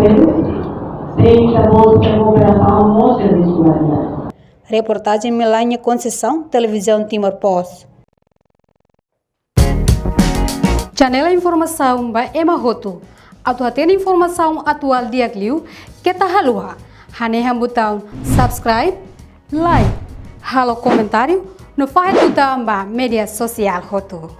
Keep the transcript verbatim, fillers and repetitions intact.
Peru, sem ita-boot, sem kooperasaun, mós servisu la di'ak. Reportajen Melania Conceição, Televizaun Timor Post. Janela informasaun ba ema hotu. Atu hatene informasaun atuál di'ak liu, keta haluha hanehan butaun subscribe, like, halo komentáriu, no fahe tutan ba média sosiál hotu.